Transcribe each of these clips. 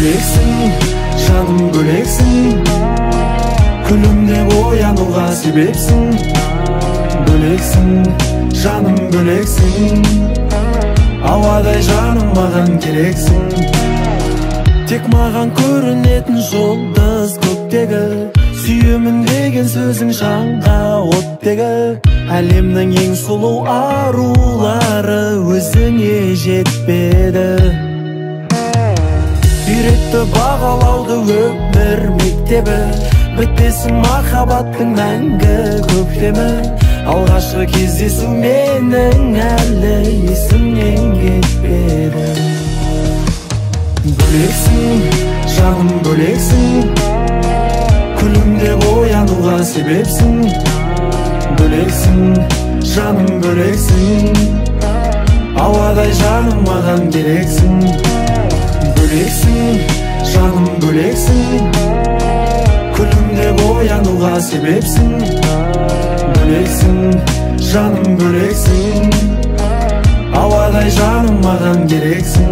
Бөлексің, жаным бөлексің, күлімдеп оянуға себепсің. Бөлексің, жаным бөлексің, ауадай жаным маған керексің. Тек маған көрінетін жұлдыз көктегі, сүйемін деген сөзің жанға оттегі. Әлемнің ең сұлу арулары өзіңе жетпеді. Үйретті бағалауды өмір мектебі, бітпесін махаббаттың мәңгі көктемі. Алғашқы кездесу менің әлі есімнен кетпеді. Бөлексің, жаным бөлексің, күлімдеп оянуға себепсің. Бөлексің, жаным бөлексің, ауадай жаным маған керексің. Бөлексің, жаным бөлексің, күлімдеп оянуға себепсің. Бөлексің, жаным бөлексің, ауадай жаным маған керексің.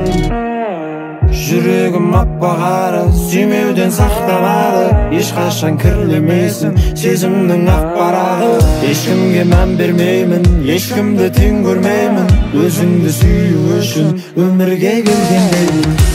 Жүрегім аппақ ары, сүймеуден сақтанады. Ешқашан кірлемесін сезімнің ақ парағы. Ешкімге мән бермеймін, ешкімді тең көрмеймін. Өзіңді сүю үшін өмірге келгендеймін.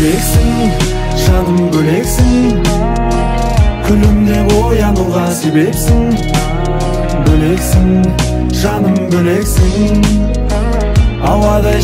Бөлексің, жаным бөлексің, күлімдеп оянуға себепсің. Бөлексің, жаным бөлексің, ауадай